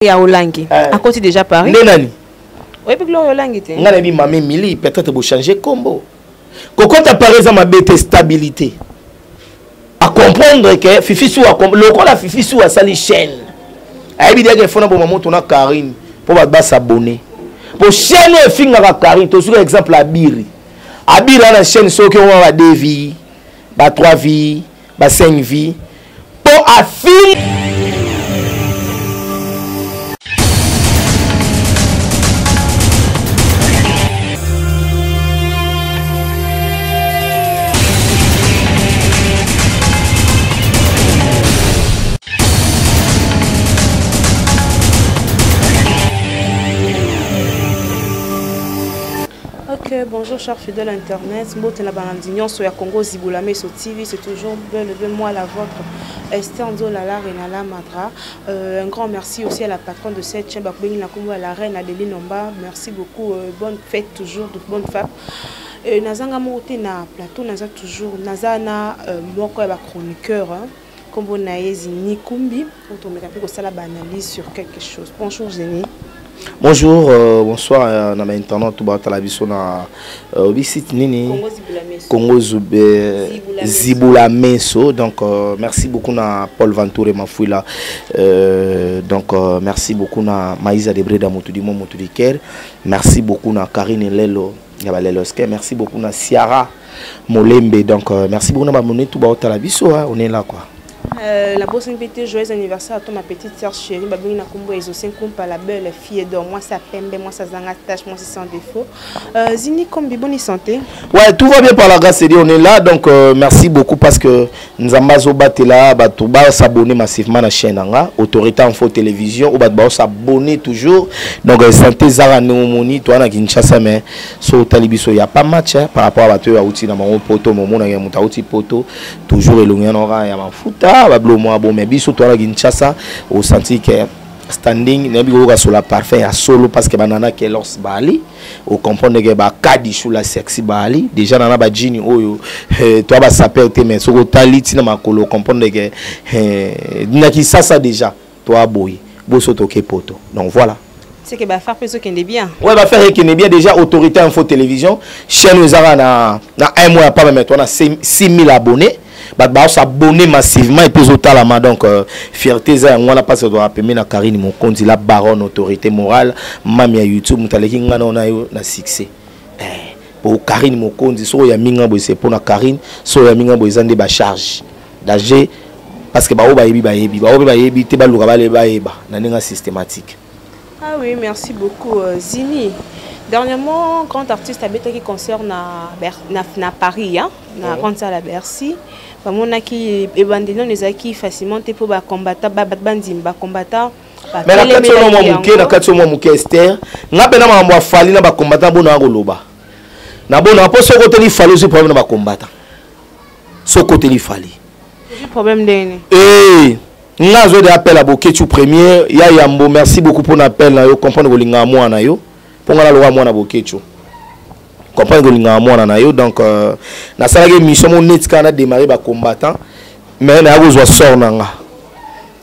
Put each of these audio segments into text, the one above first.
Ya Olangi. Eh. Akoti déjà Paris. Nde nani? Oyebi Gloria Olangi te? Nga nayebi Mame Mili, peut-être bo changer kombo. Kokota Paris eza mabe te stabilité. A comprendre que Fifi Sou a lokola Fifi Sou asali chaîne. Ayebi déjà que fona boma moto na Karine po bato ba s'abonner. Po chaîne oyo efingaka Karine, tozuka exemple Abiri. Abiri ana chaîne soki omona ba 2 vies, ba 3 vies, ba 5 vies po afing. Ok, bonjour chers fidèles internet, mbote na balandi nyonso ya Congo Zibula Meso TV, c'est toujours bel et bien moi la vôtre Esther Nzola la Reine la Madra. Un grand merci aussi à la patronne de cette chaîne Bakbengi na kombo ya la Reine Adeline Omba. Merci beaucoup, bonne fête toujours, de bonne fête. Nazanga moko te na plateau, naza toujours naza na moko ya ba chroniqueur, hein. Kombo na ye Zini Kumbi, oyo tomeka mpe kosala ba analyse sur quelque chose. Bonjour Zini. Bonjour, bonsoir na ba internautes tout batala biso na bisite nini? Congo Zibula Meso. Congo Zube, Zibula Meso. Zibula Meso. Donc merci beaucoup na Paul Ventour et Mafuila. Donc merci beaucoup na Maïsa Debreda Mutudi mo Mutudi Ker. Merci beaucoup na Karine Lelo ya ba Leloske. Merci beaucoup na Ciara Molembe. Donc merci beaucoup na ba monnaie tout batala biso, hein, on est là quoi. La bosse invitée, joyeux anniversaire à toi ma petite sœur chérie, Babini na kombo Exaucé Nkumpa, la belle fille d'or, moi ça pembe, moi ça zanga tâche, moi c'est sans défaut. Zini Kombi, bonne santé. Ouais, tout va bien par la grâce de Dieu, on est là, donc merci beaucoup parce que Nzamba Zoba t'es là, bah, tout va s'abonner massivement à la chaîne, hein, Autorité Info Télévision, ou bah, bah, s'abonner toujours. Donc santé Zara Neomoni, toi na Kinshasa, mais so Talibiso, y a pas match, hein, par rapport à bato ya outi na mango poto, momo na ya muta outi poto, toujours elongi na ora ya mafuta, ba blo moi bon, mais biso toi na Kinshasa, au senti que standing, nayebi koyoka sur la parfum ya solo parce que banana kelos bali, au comprendre que ba kadi sous la sexy bali, déjà nana ba jean oyo, toi ba sapeur te mais soko tali tina makolo comprendre que, na Kinshasa déjà toi boy, boso toke poto. Donc voilà. C'est que ba faire peso kende bien. Ouais, ba faire kende bien déjà autorité info télévision, chaîne Zara na un mois pas même toi na 6000 abonnés. Ba ba s'abonner massivement et puis autant donc fierté za ngwana parce que doit appeler na Karine Mokonzi la baronne autorité morale mamia YouTube mutaleki ngana ona yo na succès. Pour Karine Mokonzi so ya minga bo c'est pour na Karine so ya minga bo ezande ba charge danger parce que ba o ba yebi ba yebi ba o ba yebi te ba luka ba le ba yeba na ninga systématique. Ah oui, merci beaucoup Zini. Dernièrement, grand artiste a qui concerne na Paris, hein, na grande salle à Bercy. Bamonaki ebandeli nano ezalaki facilement te mpo ba combattant, ba, ba, bandimi, ba combattant, ba Mais na kati telemela oyo mwa yango. moke, na kati oyo mwa moke, Esther, nga mpe na makambo ya Fally na ba combattant bona ya koloba. Na bona, mpo soki oteli Fally, ozwi problème na ba combattant. Soki oteli Fally. Ozwi problème ndenge nini? Eh, nga azwi de appel à Boketshu premier, ya Yambo, merci beaucoup pour l'appel na yo, comprendre kolinga mwana na yo. Mpo nga naloba mwana Boketshu. Comprendre kolinga mwana na yo, donc nasalaki émission mo net kana démarrer ba combattant, mais na kozwa sort na nga.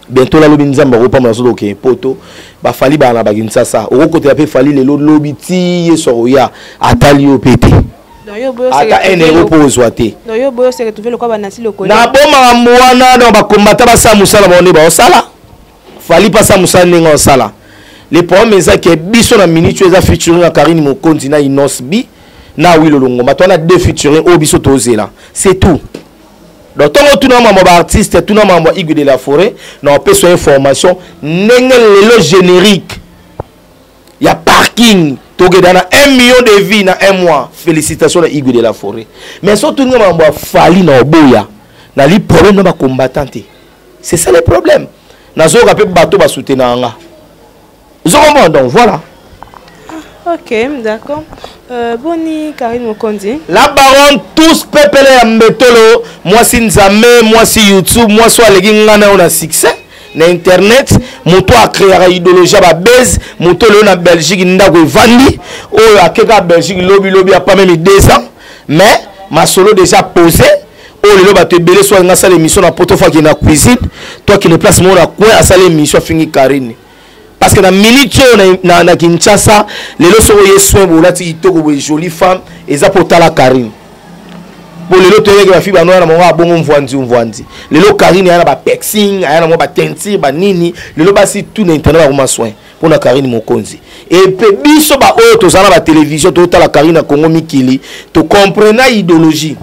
Bientôt la lobi nzamba ko pamba soto ke poto, ba Fally ba na ba Kinshasa. Okokotela pe Fally lelo lobi ti ye soro ya atali yo pete. Donc yo boyo Ata se un euro retrouver po ozwa te. Donc yo boyo se retrouver lokwa ba nasi lokole. Na boma mwana donc ba combattant ba sa musala ba onde ba osala. Fally pa sa musala ndenge osala. Le problème eza que biso na minute eza featuring na Karine Mokonzi na Innoss B na Willo Longomba. Toi na deux featuring oyo biso tozela. C'est tout. Donc tongo tuna mambo ba artiste, tuna mambo Igwe de la forêt, na opesa information ndenge lelo générique ya parking tokenda na 1 million de vies na un mois. Félicitations na Igwe de la forêt. Mais surtout nga mambo ya Fally na oboya. Na li problème na ba combattant te. C'est ça le problème. Nazoka pe bato ba soutenir nga. Vous comprenez donc voilà. Ah, ok, d'accord. Boni Karine Mokonzi. La baronne tous pepele ya mbetolo, moi si Nzambe, moi si YouTube, moi so aleki nga na na succès na internet, moto a créer idéologie ba base, moto lelo na Belgique ndako evandi, oyo akeka Belgique lobi lobi a pas même 2 ans, mais ma solo déjà posé. Oyo lelo bato ebele so alinga asala émission na poto, faut akende na cuisine, toi qui ne place moko na coin asala émission afingi Karine. Parce que na minute oyo na Kinshasa, lelo soko ye soin bolati kitoko boye, jolie femme, eza po tala Karine. Po lelo toyeke ba fille banoya na mongo abongo mvwanzi mvwanzi. Lelo Karine ya na ba pexing, aya na mo ba teinture ba nini, lelo basi tout na internet ba koma soin pona Karine Mokonzi. Et pe biso ba oyo tozala ba télévision to tala Karine na Congo mikili, to comprena idéologie.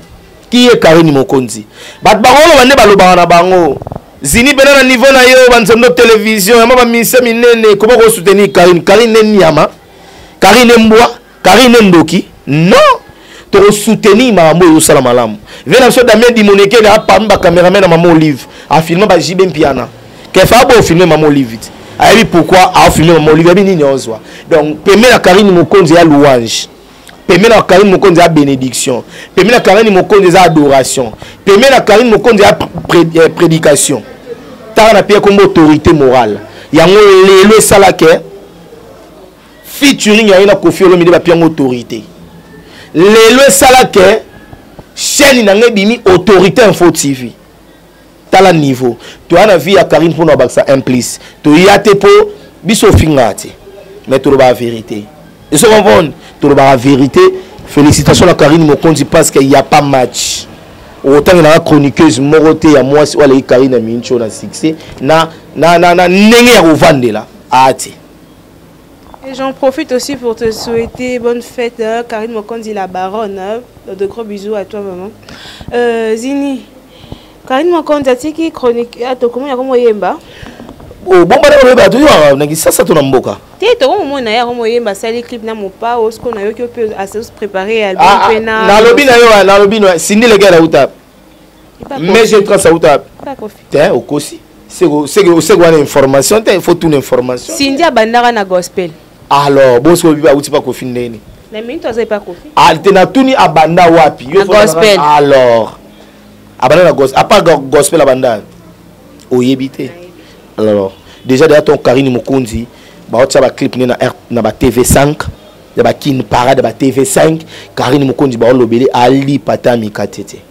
Qui est Karine Mokonzi? Bato bakoloba nde balobaka na bango. Zini pena na niveau na yo banzembo télévision ya ba mise minene comment ko soutenir Karine? Karine ne nyama, Karine mbwa, Karine ndoki. Non. To soutenir makambo oyo osala malamu. Vena biso Damien Dimoneke na parmi ba cameraman na Maman Olive, a filmé ba JB Mpiana. Kefa bo filmer Maman Olive. Ayebi pourquoi a filmé Maman Olive, ayebi nini ozwa. Donc pembe na Karine Mokonzi ya louange. Pembe na Karine Mokonzi ya bénédiction. Pembe na Karine Mokonzi eza adoration. Pembe na Karine Mokonzi ya prédication. Tala na pia kombo autorité morale. Yango lelo esala ke featuring ya na Koffi Olomide ba pia autorité. Lelo esala ke chaîne na ngai bimi autorité info TV. Tala niveau. Toya na vie ya Karine pona bakisa un plus. Toya te po biso finga te. Mais toloba vérité. Est-ce qu'on comprend? Toloba vérité. Félicitations à Karine Mokonzi parce qu'il n'y a pas match. Autant na chroniqueuse moko te ya mwasi oyo aleki Karine na mincho na succès na na na na ndenge ya kovandela ate. Et j'en profite aussi pour te souhaiter bonne fête, hein, Karine Mokonzi la baronne. Hein. De gros bisous à toi maman. Zini, Karine Mokonzi atiki chronique atokomi ya komoyemba. Oh, bon bana koyeba to yo na kisasa to na mboka. Te to komona ya komoyemba sali clip na mopa osko na yoki pe a se préparer album pe na. Na lobi na yo na lobi no Cindy le gars uta. Mais je trace uta. Te okosi. C'est quoi information te il faut toute information. Cindy abandaka na gospel. Alors bosko biba uti pa Koffi ndeni. Na minute azai pa Koffi. Ah te na tuni abanda wapi? Yo gospel. Alors abanda na gospel, à part gospel abanda. Oyebi te. Alors déjà déjà ton Karine Mokonzi ba otsa ba clip ne na R na ba TV5 ya ba Kin Parade ba TV5 Karine Mokonzi ba lobele ali patami katete.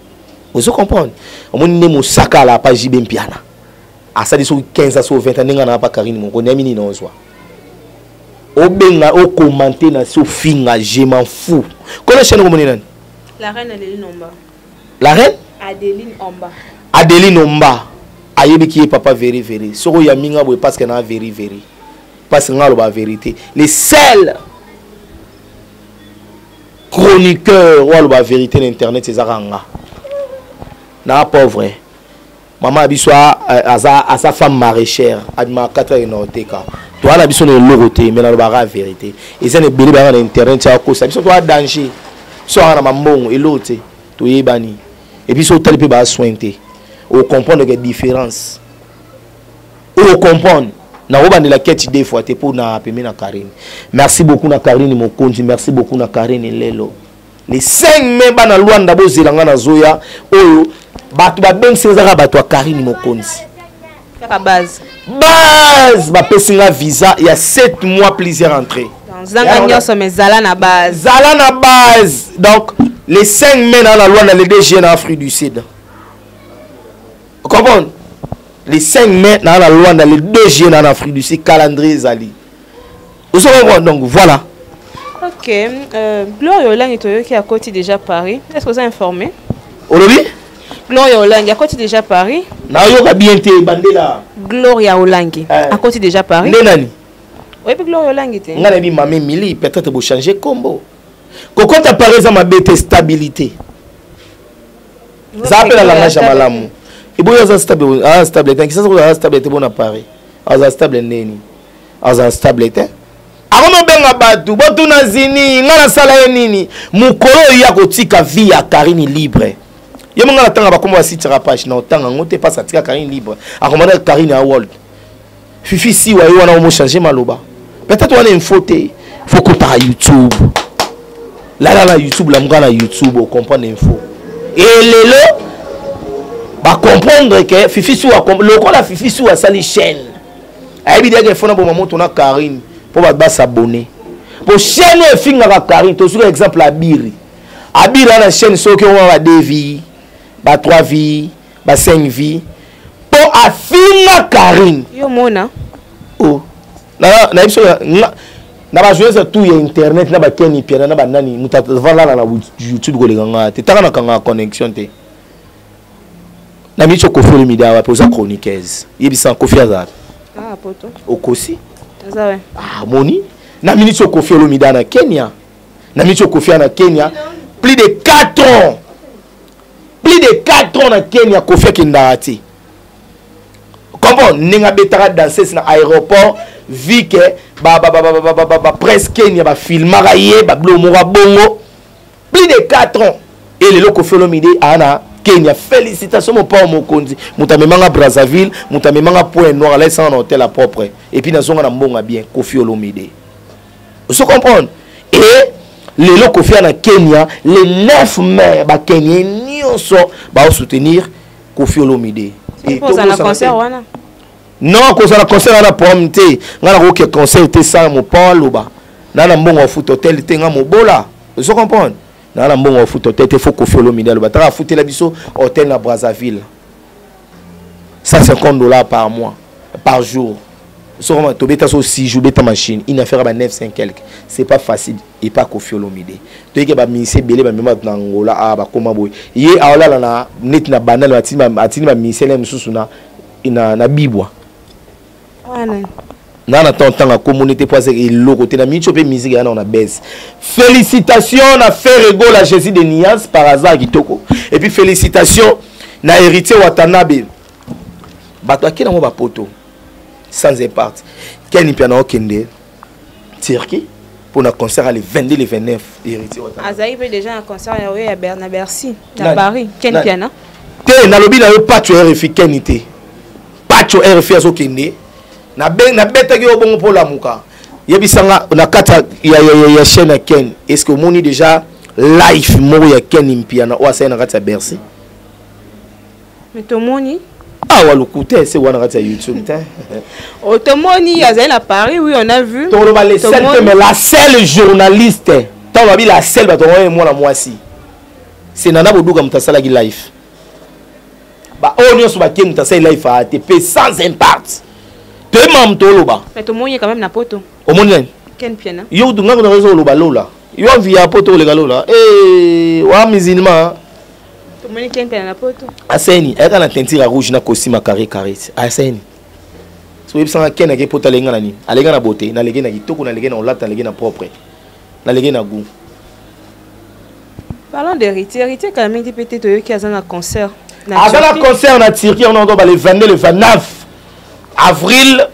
Ozo comprendre? Omoni ne mosaka la pa JB Mpiana. Asali so 15 ans so 20 ans ndinga na pa Karine Mokonzi ya mini nozwa. Obenga o commenter na so finga je m'en fous. Kolo chaîne komoni nani? La reine Adeline Omba. La reine Adeline Omba. Adeline Omba. Ayebi ki papa veri veri. Soko ya minga boye parce que na veri veri. Parce que ngalo ba vérité. Les seuls chroniqueurs oyo aloba vérité na internet ezaka nga. Na pauvre. Maman biso aza aza femme maraîchère, abima 4 heures na oteka. Toi na biso na eloko te mais na lobaka vérité. Eza na ebele banga na internet ya kosa biso toi danger. So na mambongo eloko te toyebani. Et puis so tali pe ba soin te. O comprendre que différence. O comprendre. Na robandela keti deux fois te pour na pembe na Karine. Merci beaucoup na Karine Mokonzi, merci beaucoup na Karine Lelo. Les 5 mai bana Luanda bozela nga na zoya oyo bato babengisi ezaka bato ya Karine Mokonzi. Kaka base. Base bapesi nga visa ya 7 mois plusieurs entrées. Zanga nyonso mais zala na base. Zala na base. Donc les 5 mai na Luanda le DG na Afrique du Sud. Comprendre? Les 5 mai na Luanda le 2 juillet na Afrique du Sud calendrier ezali. Vous comprenez? Donc voilà. Ok, Gloria Olangi toyoki à côté déjà Paris. Est-ce que vous êtes informé? Olobi? Gloria Olangi à côté déjà Paris. Na yoka bien te bandela. Gloria Olangi à côté déjà Paris. Nde nani? Oui, Gloria Olangi te. Nga na bi mame Mili, peut-être bo changer combo. Kokota Paris za mabete stabilité. Za appelle la langage ya malamu. Et boyo za stable, ah stable, tant que ça za stable te bona Paris. Aza stable neni. Aza stable te. Akomo benga batu, botuna zini, nga nasala ye nini? Mukolo ya kotika vie ya Karine libre. Ye monga na tanga bakombo ya site rapage na otanga ngo te passe atika Karine libre. Akomanda Karine ya world. Fifi si wa yo wana omo changer maloba. Peut-être wana info te. Faut ko par YouTube. La la la YouTube la mga na YouTube o comprendre info. Et lelo ba comprendre que Fifi si wa lokola Fifi si wa sali chaîne. Ayebi deke fona boma moto na Karine po ba s'abonner. Po chaîne e fingaka Karine to suka exemple Abiri. Abiri na chaîne soki on ba 2 vies, ba 3 vies, ba 5 vies. Po afinga Karine. Yo mona. Oh. Na biso na bajournaliste tout ya internet na bakeni piana na banani, moto avalala na YouTube koleka nga te. Taka nakangaka connexion te. Na miso Koffi Olomide awa mpe oza chroniqueuse, yebisa Koffi azala. Ah, poto. Okosi. Aza we. Ah, moni na miniti oyo Koffi Olomide na Kenya, na miniti oyo Koffi na Kenya plus de 4 ans, plus de 4 ans na Kenya. Koffi akendaka te. Comprendre ndenge abetaka danseuse na aéroport, vi ke bapresse Kenya bafilmaka ye, babilo moko ya bongo. Plus de 4 ans e lelo Koffi Olomide aa na Kenya. Félicitation mopao mokonzi, moto amemanga Brazzaville, moto amemanga Point Noir, alaisanga na hotel ya propre et puis nazonga na mbongo bien. Koffi Olomide, ozo comprendre? Et lelo Koffi na Kenya, le 9 mai, bakenye nyonso baosoutenir Koffi Olomide. Ozala concert wana? Non, kozala concert wana problème te. Ngai nakoki concert te sans mopao aloba. Na mbongo ya futa hotel te, nga mobola, ozo comprendre? Na mbongo ya futa hotel te, faut Koffi Olomide aloba. Taka afutela biso hotel na Brazzaville, 150 $ par mois, par jour. Soko tobeta so 6 jours, beta machine, une affaire ba 900 quelque, c'est pas facile. Et pas Koffi Olomide, toyeke baministre ebele bamema bato na Angola. Awa bakóma boye, ye aolala na neti na Bandal, atindi baministère mosusu na bibwa. Wana. Na ntango ntanga komoni te mpo aza eloko te na miniti oyo mpe musique ya na base. Félicitation na Ferre Gola, Jésus de Nias par hasard kitoko. Et puis félicitation na Héritier Watanabe. Bato ake nango bapoto sans impact. Ken Mpiana okende Turquie pour na concert le 22, le 29, Héritier Watanabe. Azali mpe déjà na concert ya oyo ya na Bercy na Paris, Ken Piana. Te, nalobi na yo Pacho RFI. Keni te, Pacho RFI azokende. Nabetaki yo bongo mpo lamuka. Yebisanga na kati ya chaîne ya Ken, est ce que omoni déjà live moko ya Ken Mpiana oyo asali na kati ya Bercy? Mais tomoni. Awa lokuta ese wana kati ya YouTube te. Oh, tomoni azali na Paris, oui, on a vu. Toloba le seul te, mais la seule journaliste, ntango babi la seule, bato oyo mwana mwasi, c'est Nana Boduka moto asalaki live. Baoyo nyonso bakie, moto asali live aya te mpe sans impact. Toyebaka moto oloba. Mais tomoni quand même na poto. Omoni nani? Ken Piana. Yo kutu ngako na oloba lola, yo avi ya poto oleka lola. Wa musulman. Tomoni Ken Piana na poto. Aseni ayaka na teinture ya rouge na costume ya carré carré. Aseni so oyebisanga Ken ake poto, alenga na nini? Alenga na beauté, nalenge na kitoko, nalenge na olata, nalenge na propre, nalenge na goût. Parlons d'héritier. Héritier quand même mpe te, toyoki aza na concert. Aza na concert na Turquie. On ba le 22, le 29 avril,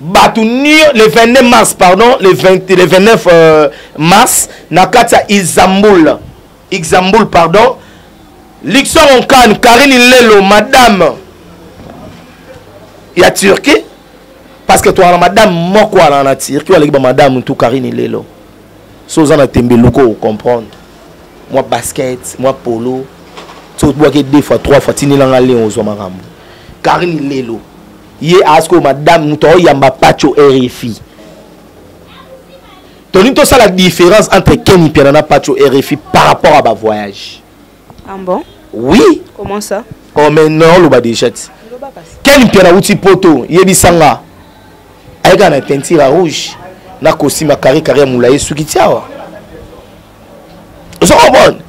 bato ni le 22 mars, pardon, le 20, le 29 mars na kati ya Istanbul, Istanbul pardon. Luxor Onkan, Karine Lelo, madame ya Turquie, parce que towana madame moko wana na Turquie aleki bamadame tu. Karine Lelo, so oza na tembe, luko ocomprendre. Mwa basket, mwa polo, so obwaki deux fois, trois fois, tinelanga lien, ozwa makambo. Karine Lelo ye asko madame moto aoyamba Pacho RFI. Tolingi tosala différence entre Ken Mpiana na Pacho RFI par rapport à bavoyage. Ah bon? Oui. Comment ça? Oh, mais non, oloba déjà ti. Ken Mpiana wuti poto, yebisanga, ayeka na teinture ya rouge na costume ya carré carré ya molai, esuki ti awa. Ozo comprendre?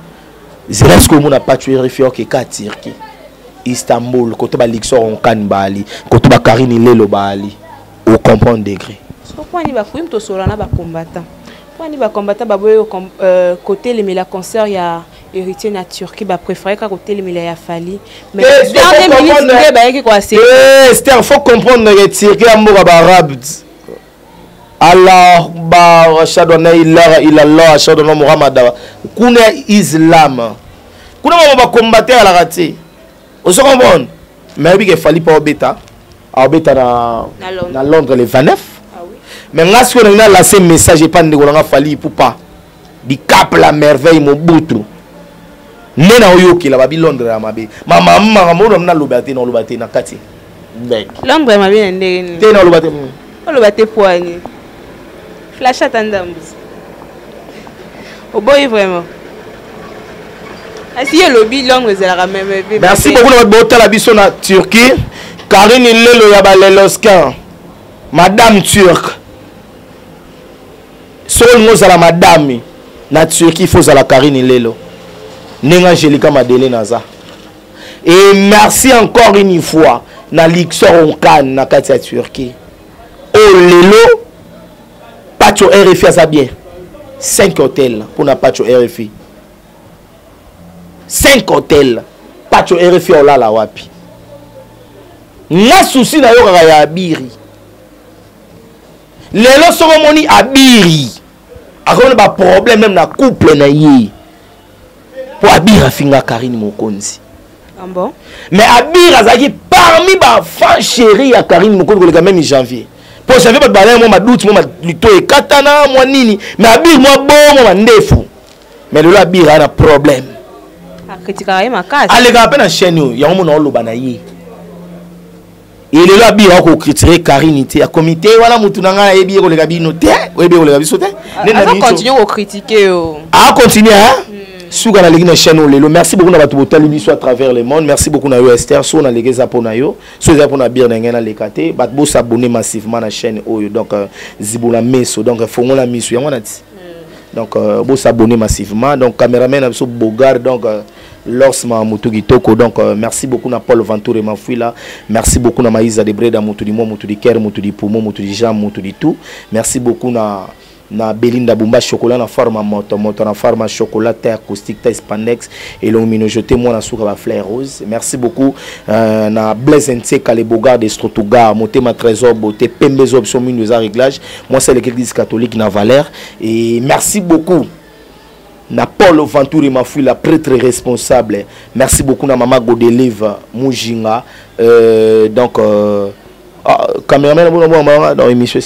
Zela sikoyo omona Pacho RFI okeka Turquie, Istanbul, koto baluxor onkani baali, koto bakarini lelo baali, ocomprendre degré. So mponi bakoyi tosola na bacombattant, mponi bacombattant baboyi kotelemela concert ya Héritier na Turquie, bapréféré kaka kotelemela ya Fally, mais dernière minute nde bayaki koase. Esther, faut comprendre ke Turquie ya mboka baarabe. Allah akbar, ashhadu an la ilaha illallah, ashhadu anna Muhammad. Kuna ya islam, kuna mama bacombattant alaka te. Ozo comprendre? Mais oyebi ke Fally mpo aobeta, aobeta na Londres le 29. Ah oui. Mais nga sikoyo nalingi nalase message epa ndeko nanga Fally Ipupa Dicap la Merveille Mobutu. Nde na oyokela babi Londres ya mabe, mama makambo oyo naloba te, naloba te na kati. Londres ya mabe na ndenge nini? Te, naloba te. Oloba te poani flash ata ndambu oboyi vraiment. Asi elobi Londres ezalaka meme. Merci beaucoup na bato botala biso na Turquie. Karine Lelo ya baleloskin, madame turque. Soki olingi ozala madame na Turquie, il faut ozala Karine Lelo ndenge Angélika Madeleine aza. Et merci encore une fois na Luxor Onkan na kati ya Turquie. Oyo lelo Pacho RFI aza bien, 5 hôtel mpona Pacho RFI, 5 hôtel. Pacho RFI olala wapi? Nga susi nayokaka ya Abiri lelo. Soki omoni Abiri akomi na baproblème même na couple na ye, mpo Abiri afinga Karine Mokonzi. Ah bon? Mais Abiri azalaki parmi bafan chéri ya Karine Mokonzi koleka même Janvier, mpo Janvier bato balaya mwa maduti, mwa lito ekatana, mwa nini, mais Abiri mwa bo mwa mandefu. Mais lelo Abiri aa na problème. Akritikaka ye makasi. Alekaka mpe na chaîne oyo, yango mona oloba na ye. Elelo Abiri akocritiquer Karine te, akomi te wana. Mutu na ngai ayebi ye koleka bino te, oyebi ye koleka biso te. Azocontinue kocritiquer yo. Acontinue suka naleki na chaîne oyo lelo. Merci beaucoup na bato botali biso à travers le monde. Merci beaucoup na yo Esther. So naleki eza mpo na yo, so eza mpo na bire na ngai naleka te. Bato bosabonner massivement na chaîne oyo. Donc zibola meso, donc fongola miso, yango wana ti. Donc bosabonner massivement. Donc cameraman na biso Bogar, donc Lors Mutu Kitoko. Donc merci beaucoup na Paul Ventour et Mafuila. Merci beaucoup na Maïsa de Breda, Mutu di moi, Mutu di Ker, Mutu di Poumon, Mutu di Jean, Mutu di tout. Merci beaucoup na Belinda Bumba chocolat na forme moto moto na forme chocolat, thé acoustique, thé spandex et l'omino jeté moi na suka ba fleur rose. Merci beaucoup na Blaise Ntseka, le Bogard de Strotugar, Motema Trésor beauté pembe option mino eza réglage. Moi, c'est l'église catholique na Valère. Et merci beaucoup na Paul Venturi Mafuila, prêtre responsable. Merci beaucoup na Mama Godelive Mujinga. Donc, ah, caméraman, dans l'émission.